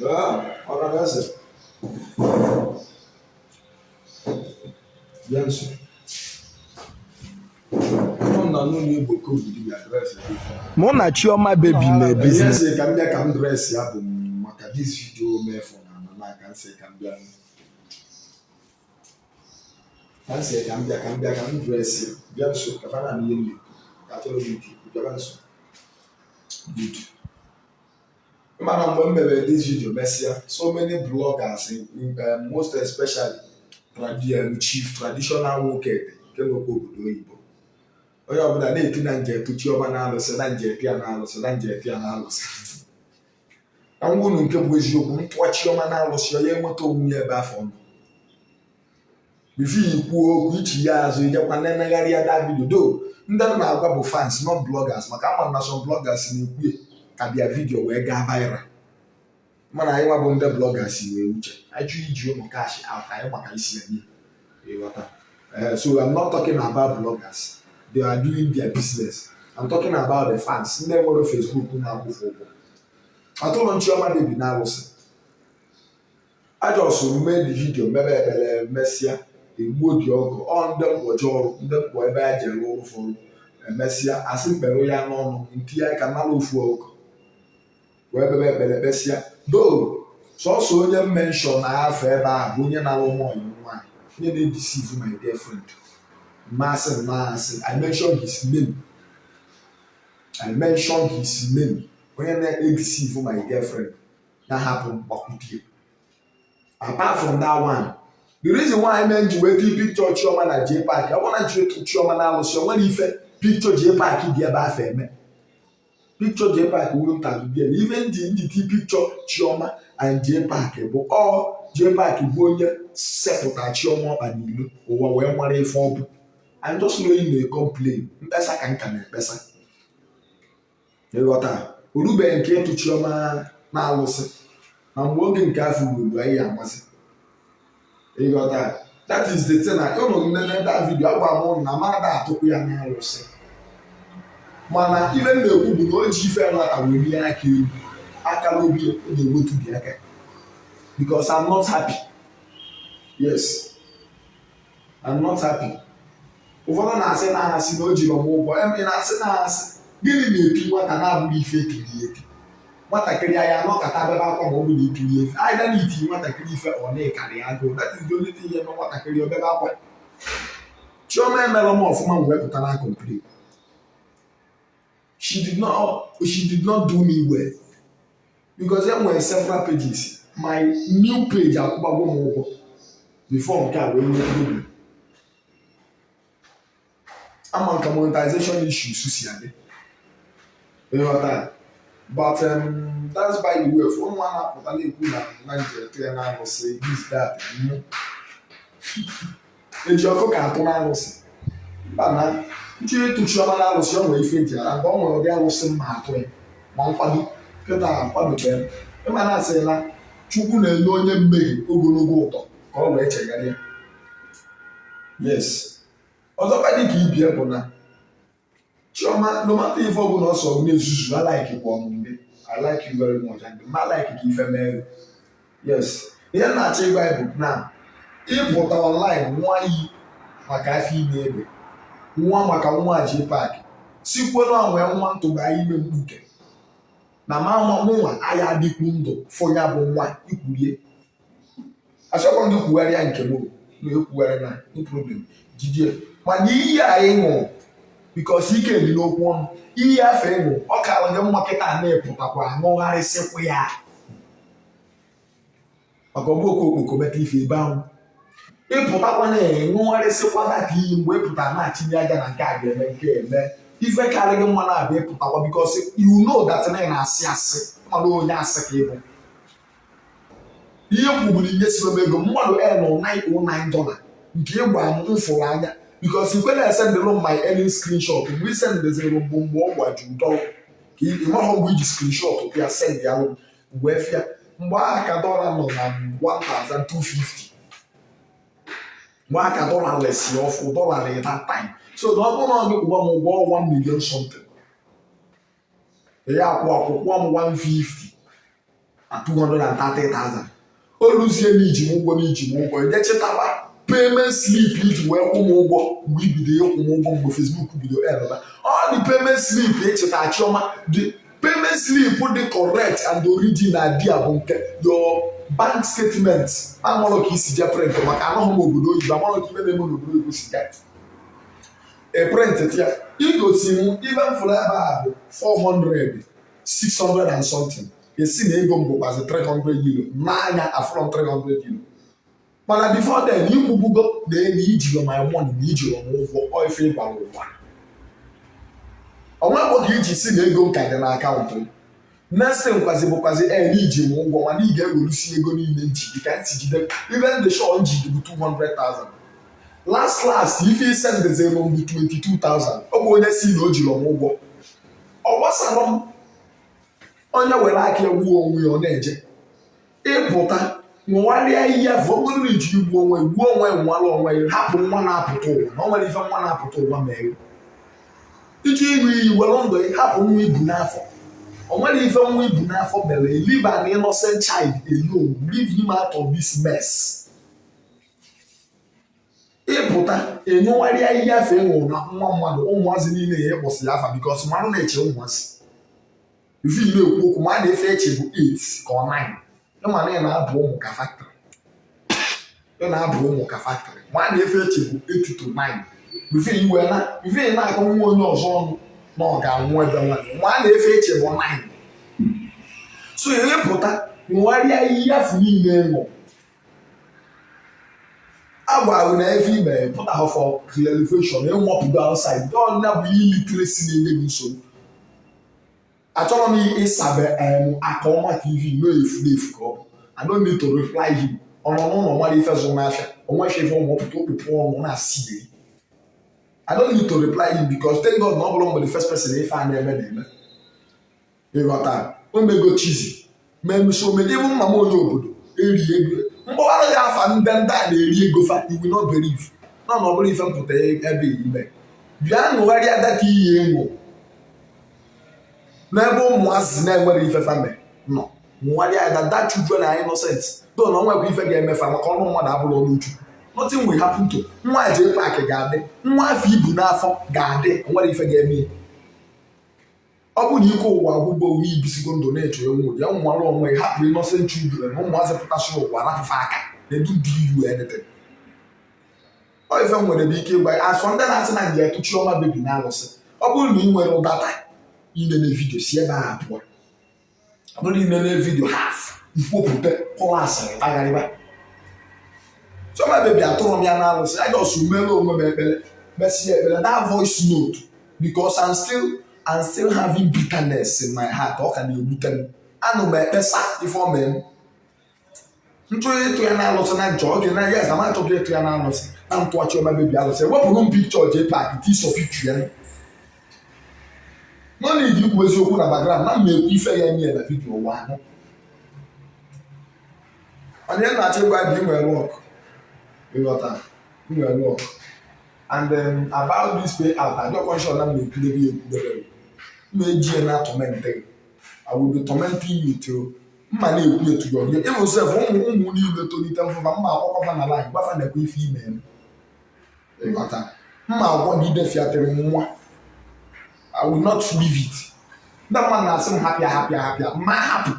Ọhaneze, bịa nso. Nọ m na n'ụlọ Igbo ka obodo ya address ya. Mụ na Chioma Baby mee Ihe business. sị ka m bịa ka m address ya bụ maka this video mefọ na na ka m sị ka m bịa ka m sị ka m bịa ka m bịa ka m address ya. Bịa nso ka fa na ihe m na-ekwu ka achọrọ m ike bịaba nso. Good. Mana mgbe m mere this video mesịa, so many bloggers, most especially chief traditional nwoke nke nọkwa obodo oyibo, onye ọbụla na-eti na nje etu Chioma na-alụsị na nje eti ya na-alụsị na nje eti ya na-alụsị. Na ngwa unu, nke bụ eziokwu, ntụọ Chioma na-alụsị, onye enweta onwe ya ebe afọ nọ. Before ikwuo okwu ichi ya azụ, ijekwa nenegharị ya that video do. Ndị m na-agwa bụ fans, not bloggers, maka ama na some bloggers na-ekwu ka their video wee gaa viral. Mana anyị nwa bụ ndị bloggers wee uche anyị chọọ iji ụmụ cash out anyị maka isi anyị ịghọta. So I'm not talking about bloggers, they are doing their business. I'm talking about the fans, ndị nwere Facebook na-akwụfụ ụgwọ. Atụrụ Chioma Baby na-alụsị ajọsụ mee the video, mebe ekpere, mesịa egbuo dị ọgụ ọ ndị mkpọje ọrụ, ndị mkpọ ebe a jere ọrụ ụfọdụ. Emesịa asị mkpere ya n'ọnụ ntinye aka nara ofu ọgụ wee bebe ekpere kpesịa do. Sọsọ onye mention na afọ ebe ahụ bụ onye nara ụmụ ọyị nwaanyị, onye na-edeceive my girlfriend. Mmasị mmasị, I mention his name, I mention his name, onye na-edeceive my girlfriend na hapụ mgbakwutie. Apart from that one, the reason why I ji wee tii picture Chioma na J Park, ọ bụrụ na nji etu Chioma na alụsị, o nwere ife picture J Park dị ebe afọ eme picture J Park wuru ntabi na ife ndị ti picture Chioma and J Park bụ ọ J Park bụ onye sepụta Chioma ọkpa n'ilo ụwa wee mara ife ọ bụ. I'm just knowing na complain, mkpesa ka nka na-ekpesa, ịghọta? Orubeghị nke ịtụ Chioma na-alụsị na mgbe oge nke afọ ruru anyị amasị, ịghọta? That is the thing. Na ụnụ nene that video, agwa m ụnụ na mada atụkwu ya na-alụsị, mana ife m na-ekwu bụ na o ji ife nwata welie aka elu aka n'obi, ọ ga-ewetu gị aka, because I'm not happy. Yes, I'm not happy. Ụfọdụ na-asị na asị na o jiri m ụgwọ. Ị na-asị na asị gịnị na-eti nwata na-abụghị ife etiri eti? Nwatakịrị ya anọkọta bebe akwa ma ọ bụ na itiri efe aịda na iti nwatakịrị ife, ọ na-ịkarị agụụ. That is the only thing ya eme nwatakịrị ọ bebe akwa. Chioma emelụ m ọfụma m wee pụta na complain. She did not do me well, because e nwere several pages. My new page akwụgbago m ụgwọ before nke a wee nwee problem. Ama nka monetization issues si adị, ịghọta? But that's by the way. For nwa na-apụta na-ekwu na na nje ya na-alụsị this, that, mụ eji ọkụ ka atụ na-alụsị mba na nche ịtụ Chioma na-alụsị. Ọ nwere ife eji ara mgbe ọ nwere ụdị alụsị mma atụ ya ma nkwado kịta akwadobe m. Ịma na asị na Chukwu na-enye onye mmehie ogologo ụtọ ka ọ wee chegharịa. Yes, ọzọkwa dị ka ibie bụ na Chioma, no matter ife ọbụla ọsọ na-ezuzu, I like kwa ọmụmụ gị. I like you very much and ma like ka ife mee. Yes, ihe m na-achọ ịgwa ya bụ na ịpụta online nwa iyi maka afọ ime ebe nwa maka nwa J Park sikwelu nwee nwa ntụba ime mkpuke na ma mụnwa aya adịkwu ndụ fọ ya bụ nwa ikwurie. Achọkwa m gị kwugharịa nke m na ekwugharị na no problem, jidie. Mana iyi anyị ṅụrụ, because ike dị n'okwu ọnụ, iyi afọ ịṅụ ọ kara gị mma kịta na-epụtakwa ṅụgharịsịkwa ya, maka ọbụ okokoko meta ife ebe ahụ ịpụtakwa na ṅụgharịsịkwa data iyi. Mgbe ịpụtara na-atinye aja na nke a ga-eme nke eme ife karị gị mma na-abịa ịpụtakwa, because you know that na ị na-asị asị, mana onye asị ka ịbụ. Ihe kwuburu ihe siri m ego mmadụ enụ $909 nke ịgwa m mfụrụ anya, because ikwe na-esendịrụ m my earning screenshot. Mgbe isendịziri m bụ mgbe ọ gbajuru dọla ka ị mahụ mgbe iji screenshot ya send ya m wee fịa. Mgbe ahụ ka dọla nọ na 1250, mgbe aka dọla lesi ọfụ dọla rị that time. So na ọ bụrụ na ọ gị kwụba m ụgwọ 1 million something ya akwụ akwụkwọ m 150. Na 230,000 o luzie na iji m ụgwọ, na iji m ụgwọ, enye chịtaba payment slip iji wee kwụ m ụgwọ mgbe ibido ịkwụ m ụgwọ, mgbe Facebook bido elụba. All the payment slip ịchịta Chioma, the payment slip dị correct and original dị a bụ nke your bank statement. Amarọ ka isi je print, maka anọghị m obodo oyibo, amarọ ka ibe na-eme n'obodo oyibo si gaa e print ya igosi m. Ibe m fụrụ ebe a bụ 400, 600 and something. Esi na ego m bụkwazi €300 n'anya, afụrọ m €300. Mana before then, ikwubugo na enyi ijiri my money, na ijiri m ụgwọ. Ọ ife ịgwara ụwa onwekwo ka iji si na ego m ka dị na akaụntụ m. Next thing kwazi bụkwazi e na iji m ụgwọ, mana ị ga-ewerusi ego niile nji gị ka ntị jide. Even the show nji gị bụ 200,000. Last last, ife isendezere m bụ 22,000. Ọ bụ onye si na o jiri m ụgwọ, ọ gbasara m. Onye were aka egbuo onwe ya, ọ na-eje ịpụta nwụgharịa ihe afọ. Ọ bụrụ na iji igbu onwe, gbuo onwe, nwara onwe ya, hapụ nwa na-apụta ụwa na o nwere ife nwa na-apụta ụwa mere iji ịṅụ iyi were ndụ ya. Hapụ nwa ibu n'afọ, o nwere ife nwa ibu n'afọ mere. Leave an innocent child alone, leave him out of this mess. Ịpụta ịṅụgharịa ihe afọ ịṅụrụ na nwa mmadụ, ụmụazị niile ya ịkpọsịrị afa, because mmanụ na-eche ụmụazị ife ị na-ekwu okwu ma a na-efe eche bụ 8 ka ọ 9. Ịma na ị na-abụ ụmụ ka factory, ị na-abụ ụmụ ka factory. Ma a na-efe eche bụ 8 to 9 before iwe na before ị na-akọ nwa onye ọzọ ọnụ na ọ ga-anwụ ebe nwa ma a na-efe eche bụ 9. So ịpụta ṅụgharịa ihe afọ niile ṅụ agwara na efe ime pụta for clarification, ịnwapụgo outside ọnya bụ illiteracy na-enye gị nsogbu. Achọrọ m ịsabe em aka ọma TV no efu efu ka ọ bụ. I don't need to reply him. Ọ nọ n'ụlọ mara ife zụ n'afịa, o nweghị ife ụmụ pụta okpukpu ọnụ na-asị eri. I don't need to reply him because thank God na ọ bụrụ mgbe the first person ife a na-eme na-eme. Ịghọta omego chizi mee so many. Even mama onye obodo eri ego mkpọwara ya afa ndị ndị a na-eri ego fa, you will not believe nọ na ọ bụrụ ife mpụta ebe ime bịa ṅụgharịa data iyi ịṅụ n'ebe ụmụazị na-enwere ife fame nọ. Ṅụgharịa ya that children are innocent though, na ọ nwekwa ife ga-emefa maka ọnụ mmadụ abụrụ ọnụ Chukwu. Nothing will happen to nwa J Park ga-adị, nwa afọ ibu n'afọ ga-adị, onwere ife ga-eme ya. Ọ bụrụ na ike ụwa agwụgbo onye ibisigo ndụ na-eche enwu ya, nwara onwe ya, hapụ innocent children. Ụmụazị pụtasịrị ụwa, rapụfa aka. They don't do you anything. Ọ ife m nwere bụ ike ịgwa asọ ndị na-asị na nje tụ Chioma Baby na alụsị. Ọ bụrụ na ị nwere data inene video, si ebe a pụọ. Ọ bụrụ na inene video half, ikwopụta kụwa asịrị kpagharịba. Chioma Baby atụrụ m ya na alụsị. I just mere onwe m ekpere, mesie ekpere that voice note, because I'm still having bitterness in my heart. Ọ ka na-ewute m. Anụ m ekpesa ife o mee m ntụ ịtụ ya na-alụsị na nchọ oge na yes, ama achọghị ịtụ ya na-alụsị na ntụọ Chioma Baby alụsị. Ewepụrụ m picture J Park tisọ picture ya no need ikwu eziokwu na background na m ekwu ife ya nye na video ụwa anụ. Onye na-achọ ịgwa gị nwere luck, ịghọta nwere luck. And then about this pay out, adịọkwa sure na m na-ekwudebe ya ekwudebe. M eji ya na torment gị. I will be tormenting you till mma na-ekwu etu gị ịmụ sef. Ụmụ ụmụ niile tolite mfụfa, mma akwụkwọ na line gwafa na-ekwe ife ime m. Ịghọta mma agwagide fiatịrị m nwa. I will not leave it. Ndị mmadụ na-asị m hapịa hapịa hapịa, mma hapụ.